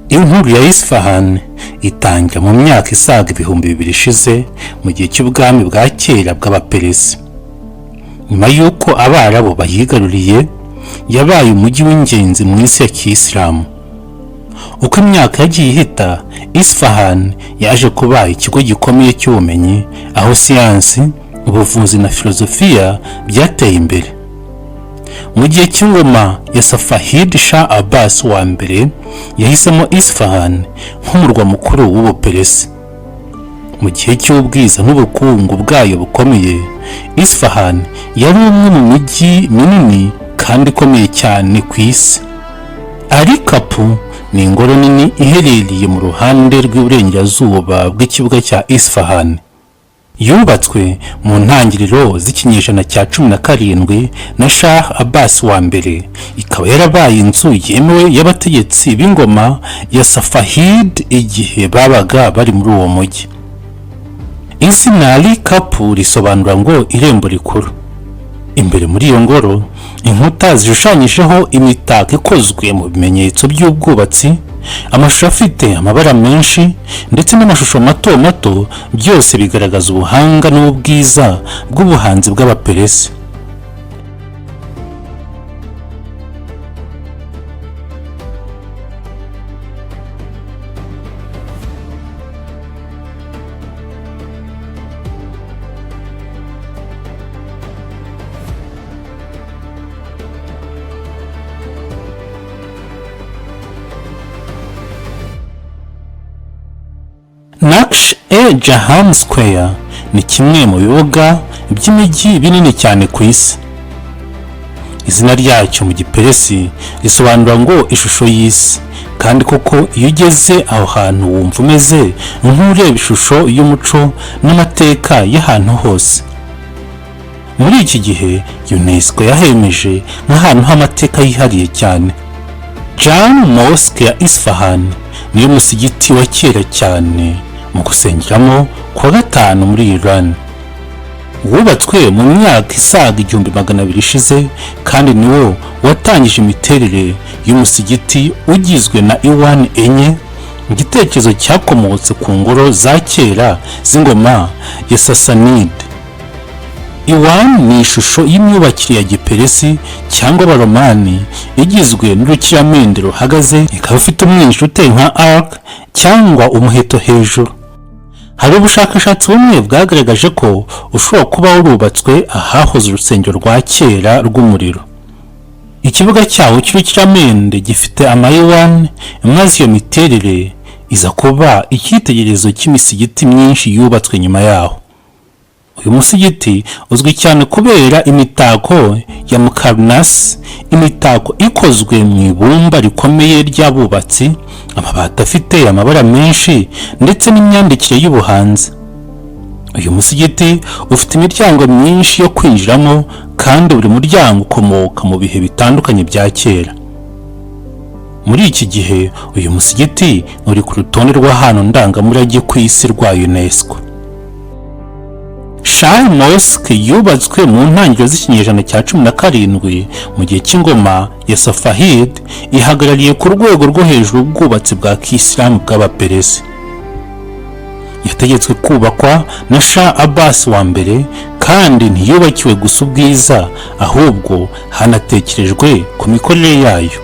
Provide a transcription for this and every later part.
Inkuru ya Isfahan itangira mu myaka isaga 2000 ishize, mu gihe cy'ubwami bwa kera bw'Abaperesi. Nyuma y'uko Abarabu bayigaruriye, yabaye umujyi w'ingenzi mu isi ya kiyisilamu. Uko imyaka yagiye ihita, Isfahan yaje kuba ikigo gikomeye cy'ubumenyi, aho siyansi, ubuvuzi na filozofiya byateye imbere. Mu gihe cy'ingoma ya Safahid, Shah Abbas wa mbere yahisemo Isfahan nk'umurwa mukuru w'Ubuperesi. Mu gihe cy'ubwiza n'ubukungu bwayo bukomeye, Isfahan yari umwe mu mijyi minini kandi ikomeye cyane ku isi. Ali Qapu ni ingoro nini iherereye mu ruhande rw'iburengerazuba bw'ikibuga cya Isfahan. Yubatswe mu ntangiriro z'ikinyejana cya 17 na Shah Abbas wa mbere, ikaba yarabaye inzu yemewe y'abategetsi b'ingoma ya Safahid igihe babaga bari muri uwo mujyi. Izina Ali Qapu risobanura ngo "irembo rikuru". Imbere muri iyo ngoro, inkuta zishushanyijeho imitako ikozwe mu bimenyetso by'ubwubatsi, amashusho afite amabara menshi ndetse n'amashusho mato mato, byose bigaragaza ubuhanga n'ubwiza bw'ubuhanzi bw'Abaperesi. Naqsh e Jahan Square ni kimwe mu bibuga by'imijyi binini cyane ku isi. Izina ryacyo mu Giperesi risobanura ngo "ishusho y'isi", kandi koko iyo ugeze aho hantu wumva umeze nk'ureba ishusho y'umuco n'amateka y'ahantu hose. Muri iki gihe UNESCO yahemeje nk'ahantu h'amateka yihariye cyane. Jam Mosque ya Isfahan niyo musigiti wa kera cyane mu gusengeramo kuwa gatanu muri Iran. Wubatswe mu myaka isaga 1200 ishize, kandi niwo watangije imiterere y'umusigiti ugizwe na iwani enye, igitekerezo cyakomotse ku ngoro za kera z'ingoma ya Sasanide. Iwani ni ishusho y'imyubakire ya Giperesi cyangwa Abaromani, igizwe n'urukiramende ruhagaze, ikaba ifite umwinjiro uteye nka arc cyangwa umuheto hejuru. Hari ubushakashatsi bumwe bwagaragaje ko ushobora kuba warubatswe ahahoze urusengero rwa kera rw'umuriro. Ikibuga cyawo cy'urukiramende gifite amayiwani, maze iyo miterere iza kuba icyitegererezo cy'imisigiti myinshi yubatswe nyuma yaho. Uyu musigiti uzwi cyane kubera imitako ya muqarnas, imitako ikozwe mu ibumba rikomeye ry'abubatsi, amabati afite amabara menshi ndetse n'imyandikire y'ubuhanzi. Uyu musigiti ufite imiryango myinshi yo kwinjiramo, kandi buri muryango ukomoka mu bihe bitandukanye bya kera. Muri iki gihe uyu musigiti uri ku rutonde rw'ahantu ndangamurage ku isi rwa UNESCO. Shah Mosque yubatswe mu ntangiriro z'ikinyejana cya 17 mu gihe cy'ingoma ya Safahid, ihagarariye ku rwego rwo hejuru ubwubatsi bwa kisilamu bw'Abaperesi. Yategetswe kubakwa na Shah Abbas wa mbere, kandi ntiyubakiwe gusa ubwiza, ahubwo hanatekerejwe ku mikorere yayo.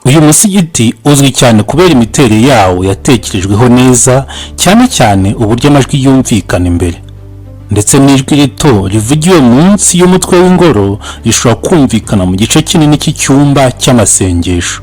Uyu musigiti uzwi cyane kubera imiterere yawo yatekerejweho neza, cyane cyane uburyo amajwi yumvikana imbere, ndetse n'ijwi rito rivugiwe munsi y'umutwe w'ingoro rishobora kumvikana mu gice kinini cy'icyumba cy'amasengesho.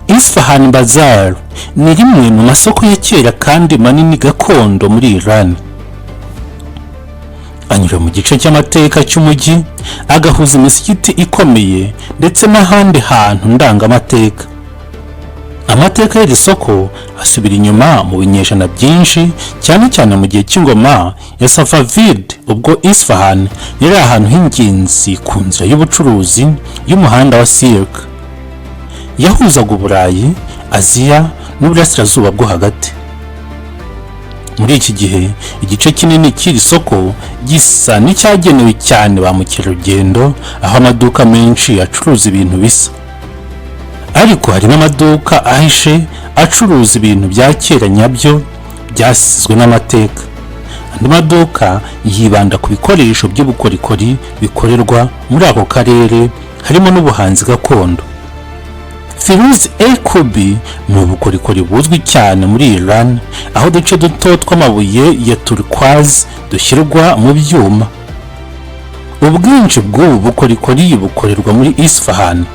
Isfahan Bazaar ni rimwe mu masoko ya kera kandi manini gakondo muri Iran. Anyura mu gice cy'amateka cy'umujyi, agahuza imisigiti ikomeye ndetse n'ahandi hantu ndangamateka. Amateka y'iri soko asubira inyuma mu binyejana byinshi, cyane cyane mu gihe cy'ingoma ya Safavid, ubwo Isfahan yari ahantu h'ingenzi ku nzira y'ubucuruzi y'umuhanda wa Silk yahuzaga Uburayi, Aziya n'Uburasirazuba bwo Hagati. Muri iki gihe, igice kinini cy'iri soko gisa n'icyagenewe cyane ba mukerarugendo, aho amaduka menshi acuruza ibintu bisa. Ariko hari n'amaduka ahishe acuruza ibintu bya kera nyabyo byasizwe n'amateka. Andi maduka yibanda ku bikoresho by'ubukorikori bikorerwa muri ako karere, harimo n'ubuhanzi gakondo. Firuz e Kubi ni ubukorikori buzwi cyane muri Iran, aho uduce duto tw'amabuye ya turquoise dushyirwa mu byuma. Ubwinshi bw'ubu bukorikori bukorerwa muri Isfahan.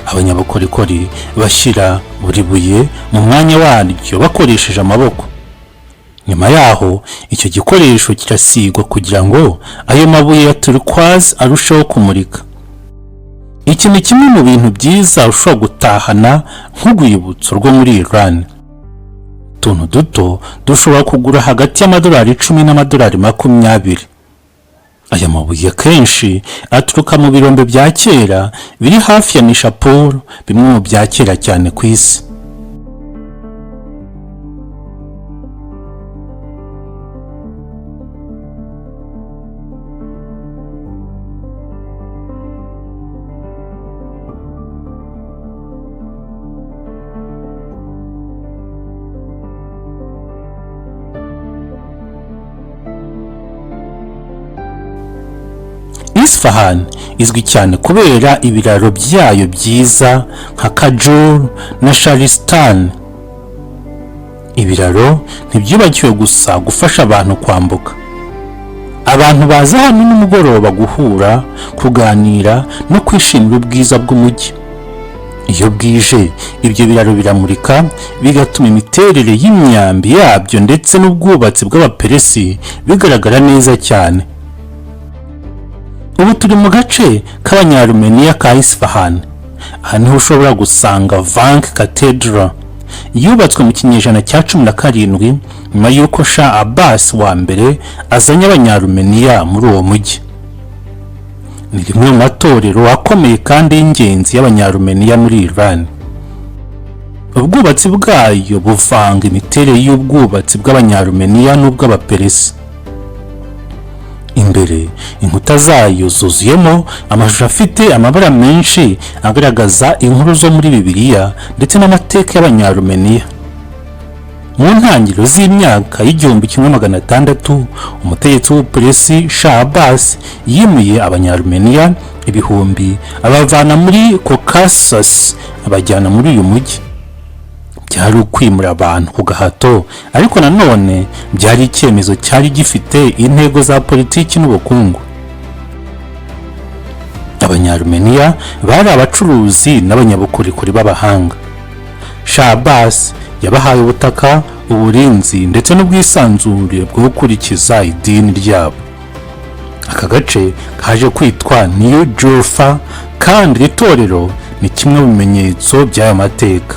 Abanyabukorikori bashyira buri buye mu mwanya waryo bakoresheje amaboko. Nyuma yaho, icyo gikoresho kirasigwa kugira ngo ayo mabuye ya turquoise arusheho kumurika. Iki ni kimwe mu bintu byiza ushobora gutahana nk'urwibutso rwo muri Iran. Utuntu duto dushobora kugura hagati y'amadolari 10 n'amadolari 20. Aya mabuye akenshi aturuka mu birombe bya kera biri hafi ya Nishapur, bimwe mu bya kera cyane ku isi. Isfahan izwi cyane kubera ibiraro byayo byiza nka Kajur na Sharistan. Ibiraro ntibyubakiwe gusa gufasha abantu kwambuka. Abantu baza hano nimugoroba guhura, kuganira no kwishimira ubwiza bw'umujyi. Iyo bwije, ibyo biraro biramurika, bigatuma imiterere y'imyambi yabyo ndetse n'ubwubatsi bw'Abaperesi bigaragara neza cyane. Ubu turi mu gace k'Abanyarumeniya ka Isfahan. Aha niho ushobora gusanga Vank Cathedral, yubatswe mu kinyejana cya 17 nyuma y'uko Shah Abbas wa mbere azanye Abanyarumeniya muri uwo mujyi. Ni rimwe mu matorero akomeye kandi y'ingenzi y'Abanyarumeniya muri Iran. Ubwubatsi bwayo buvanga imiterere y'ubwubatsi bw'Abanyarumeniya n'ubw'Abaperesi. Imbere, inkuta zayo zuzuyemo amashusho afite amabara menshi agaragaza inkuru zo muri Bibiliya ndetse n'amateka y'Abanyarumeniya. Mu ntangiriro z'imyaka y'1600, umutegetsi w'Ubuperesi Shah Abbas yimuye Abanyarumeniya ibihumbi, abavana muri Caucasus abajyana muri uyu mujyi. Byari ukwimura abantu ku gahato, ariko nanone byari icyemezo cyari gifite intego za politiki n'ubukungu. Abanyarumeniya bari abacuruzi n'abanyabukorikori b'abahanga. Shah Abbas yabahaye ubutaka, uburinzi ndetse n'ubwisanzure bwo gukurikiza idini ryabo. Aka gace kaje kwitwa New Julfa, kandi iri torero ni kimwe mu bimenyetso by'aya mateka.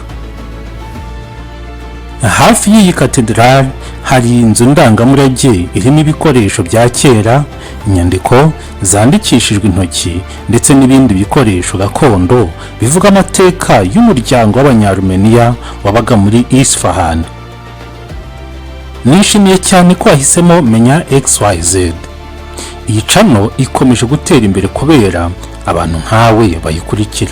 Hafi y'iyi katedrali hari inzu ndangamurage irimo ibikoresho bya kera, inyandiko zandikishijwe intoki ndetse n'ibindi bikoresho gakondo bivuga amateka y'umuryango w'Abanyarumeniya wabaga muri Isfahan. Nishimiye cyane ko wahisemo Menya XYZ. Iyi channel ikomeje gutera imbere kubera abantu nkawe bayikurikira.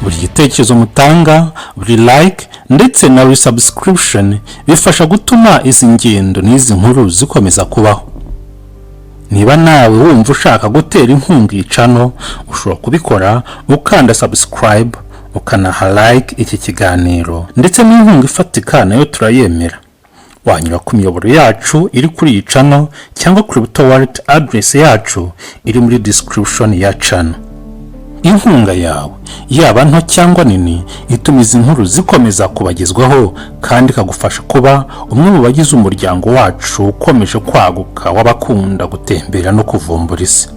Buri gitekerezo mutanga, buri like ndetse na resubscription bifasha gutuma izi ngendo n'izi nkuru zikomeza kubaho. Niba nawe wumva ushaka gutera inkunga iyi channel, ushobora kubikora ukanda subscribe, ukanaha like iki kiganiro, ndetse n'inkunga ifatika nayo turayemera. Wanyura ku miyoboro yacu iri kuri iyi channel cyangwa crypto wallet address yacu iri muri description ya channel. Inkunga yawe, yaba nto cyangwa nini, ituma izi nkuru zikomeza kubagezwaho kandi ikagufasha kuba umwe mu bagize umuryango wacu ukomeje kwaguka w'abakunda gutembera no kuvumbura isi.